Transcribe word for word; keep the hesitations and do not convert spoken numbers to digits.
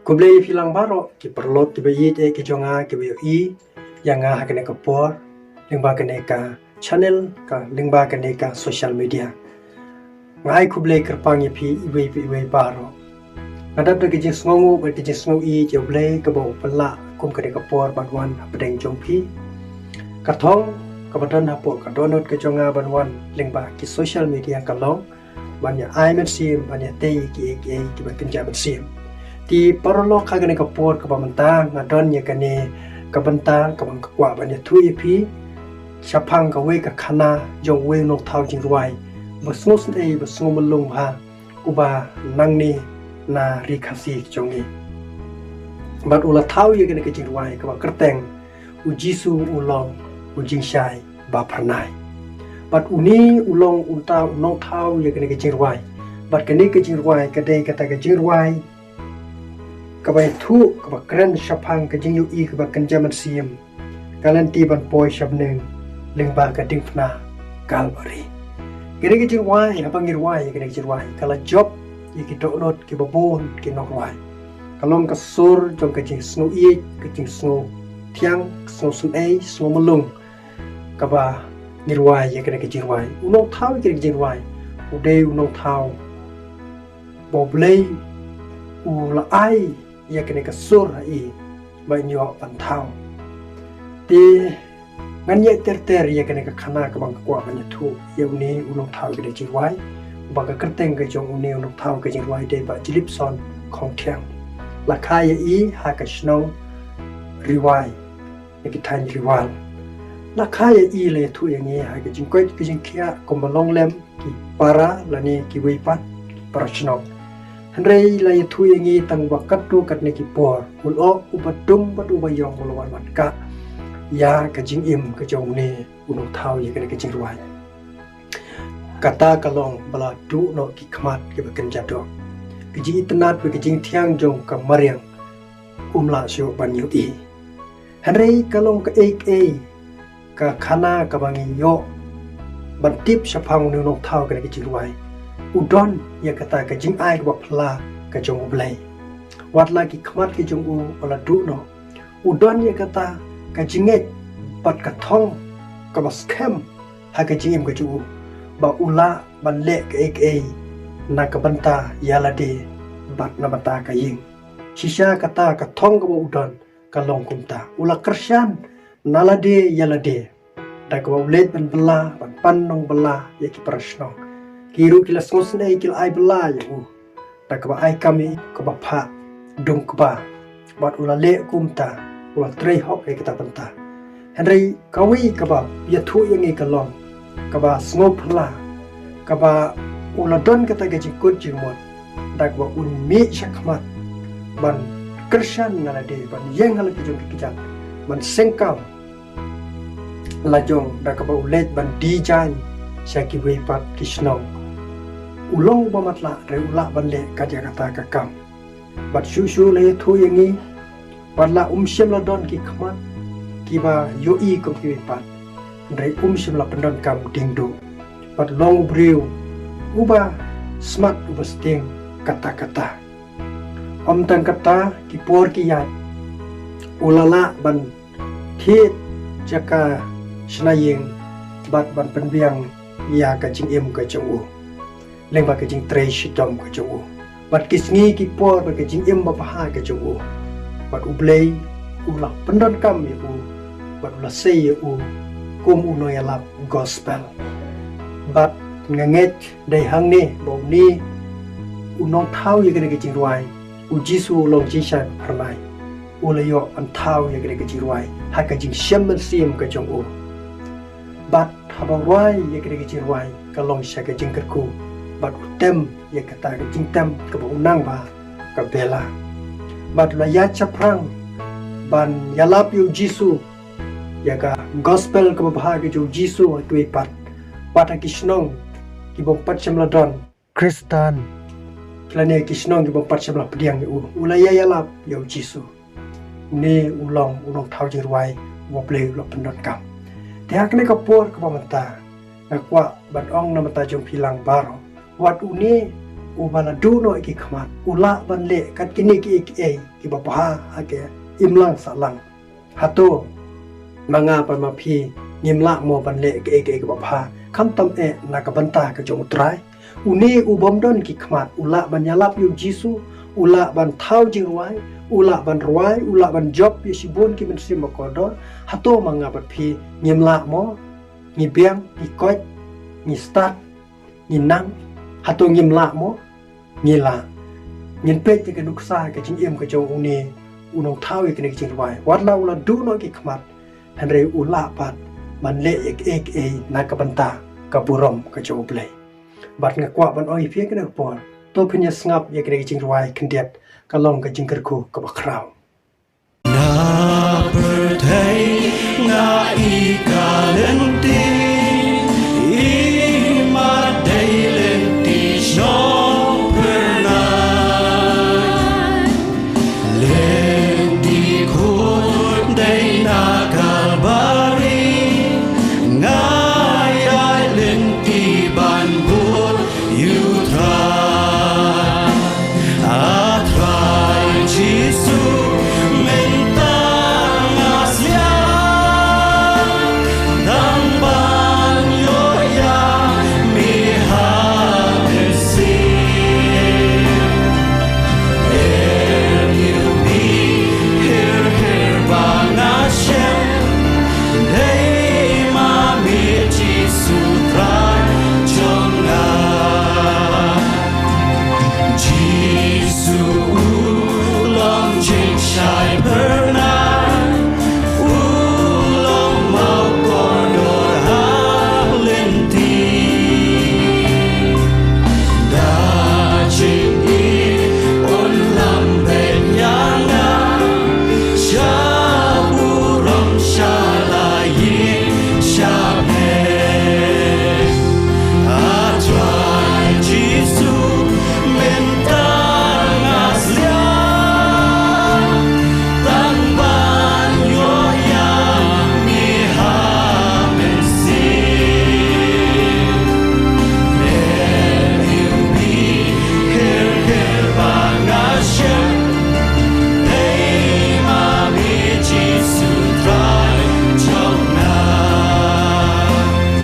Khublei phi lang baroh ki paralok kiba ïeit ki jong nga kiba ïohi ïa nga ha kane ka por lyngba kane ka channel ka lyngba kane ka social media. Nga ai khublei kyrpang ïa phi iwei pa iwei baroh. Nga dap da ka jingsngewnguh bad ka jingsngew ïeit ïa U Blei kaba u pynlah kum kane ka por ban wan hapdeng jong phi. Ka thong kaba don hapoh ka dohnud ka jong nga ban wan lyngba ki social media ka long ban ïa ai mynsiem ban ïa tei kiei kiei kiba kynja mynsiem. Te paralok, ha kane ka por kaba mynta nga don ïa kane ka bynta kaba nga kwah ban ïathuh ïa phi shaphang kawei ka khana jong uwei u nongthaw jingrwai ba sngewsynei ba sngewmlung bha, uba nangne na ri Khasi jong ngi. Bad u la thaw ïa kane ka jingrwai kaba kyrteng U Jisu U Long U Jingshai Ba Phyrnai. Bad une u long uta u nongthaw ïa kane ka jingrwai. Bad kane ka jingrwai ka dei kata ka jingrwai kaba ïathuh kaba kren shaphang ka jingïohi kaba kynja mynsiem, ka lynti ban poi sha bneng lyngba ka diengphna Kalbari. Kane ka jingrwai, haba ngi rwai ïa kane ka jingrwai, ka la jop ïa ki dohnud kiba bun ki nongrwai. Ka long ka sur jong ka jingsngew ïeit, ka jingsngew thiang, ka sngewsynei, sngewmlung, kaba ngi rwai ïa kane ka jingrwai. U nongthaw ïa kane ka jingrwai u dei u nongthaw ba U Blei u la ai ïa kane ka sur ha i ba in ïoh ban thaw. Te ngan ïaid ter ter ïa kane ka khana kaba nga kwah ban ïathuh ïa une u nongthaw ïa kane ka jingrwai. Ba ka kyrteng ka jong une u nongthaw ka jingrwai dei Bah Jlipson Khongthiang. La kha ïa i ha ka shnong Riwai, na ki thaiñ Riwal. La kha ïa i, la ïathuh ïa ngi ha ka jingkoit ka jingkhiah kumba long lem ki para lane kiwei pat ki para shnong. Hynrei la ïathuh ïa ngi tang ba katto katne ki por u la ong uba dum bad uba ïong u la wan wan kah ïa ka jingim ka jong une u nongthaw ïa kane ka jingrwai. Kata ka long ba la duh noh ki khmat kiba kynja doh. Ka jingitynnad bad ka jingthiang jong ka mariang um lah shuh ban ïohi. Hynrei ka long kaei kaei ka khana kaba ngi ïoh ban tip shaphang une u nongthaw kane ka jingrwai. U don ïa kata ka jingai kaba phylla ka jong U Blei. Wat la ki khmat ki jong u ba la duh noh, u don ïa kata ka jingngeit bad ka thong kaba skhem ha ka jingim ka jong u ba u lah ban leh kaei kaei na ka bynta ïa lade bad na bynta ka ïing. Shisha kata ka thong kaba u don ka long kumta. U la kyrshan na lade ïa lade da kaba u leit ban bylla, ban pan nongbylla ïa ki para shnong. Ki ruh ki la sngewsynei, ki la ai bylla ïa u da kaba ai kam ïa u kaba phah dum kba. Bad u la leh kumta, u la trei hok ïa kata bynta. Hynrei kawei kaba ïathuh ïa ngi ka long kaba sngewphylla, kaba u la don kata ka jingkut jingmut da kaba un mih shakhmat ban kyrshan na lade, ban ïeng ha la ki jong ki kjat, ban sengkam la jong da kaba u leit ban die jaiñ sha kiwei pat ki shnong. U long uba matlah, hynrei u lah ban leh kat ïa kata ka kam. Bad shuh shuh la ïathuh ïa ngi, wat la um shym la don ki khmat kiba ïohi kum kiwei pat, hynrei um shym la pyndonkam diengduh. Bad long u briew uba smat, uba sting katta katta. Ym tang katta, ki por ki ïaid u la lah ban thied jaka shna ïing bad ban pynbiang ïa ka jingim ka jong u lyngba ka jingtrei shitom ka jong u. Bad ki sngi ki por bad ka jingim babha ka jong u, bad U Blei u la pyndonkam ïa u bad u la sei ïa u kum u nongïalap gospel. Bad nga ngeit dei hangne ba une u nongthaw ïa kane ka jingrwai, U Jisu U Long U Jingshai Ba Phyrnai, u la ïoh ban thaw ïa kane ka jingrwai ha ka jingshem mynsiem ka jong u. Bad haba u rwai ïa kane ka jingrwai ka long sha ka jingkyrkhu, bad u tem ïa kata ka jingtem kaba u nang ba ka bela. Bad u la ïaid shaphrang ban ïalap ïa U Jisu, ïa ka gospel kaba bha ka jong U Jisu ha kiwei pat, bad ha ki shnong ki bym pat shym la don Khristan, lane ki shnong ki bym pat shym la pdiang ïa u, u la ïa ïalap ïa U Jisu. Une u long u nongthaw jingrwai uba U Blei u la pyndonkam. Te ha kane ka por kaba mynta nga kwah ban ong na bynta jong phi lang baroh, wat une uba la duh noh ïa ki khmat, u lah ban leh kat kine kiei kiei kiba bha ha ka imlang sahlang. Hato ma nga bad ma phi ngim lah mo ban leh kiei kiei kiba bha, khamtam eh na ka bynta ka jong U Trai? Une u bym don ki khmat u lah ban ïalap ïa U Jisu, u lah ban thaw jingrwai, u lah ban rwai, u lah ban jop ïa shibun ki mynsiem ba kordor. Hato ma nga bad phi ngim lah mo? Ngi biang, ngi koit, ngi stad, ngi nang. Hato ngim lah mo? Ngi lah. Ngin peit ïa ka nuksa ka jingim ka jong une u nongthaw ïa kane ka jingrwai. Wat la u la duh noh ki khmat, hynrei u lah pat ban leh ïa kiei kiei na ka bynta ka burom ka jong U Blei. Bad nga kwah ban ong ïa phi ha kane ka por, to phin ïa sngap ïa kane ka jingrwai khyndiat, ka long ka jingkyrkhu kaba khraw. Na pyrthei nga i ka lyngkot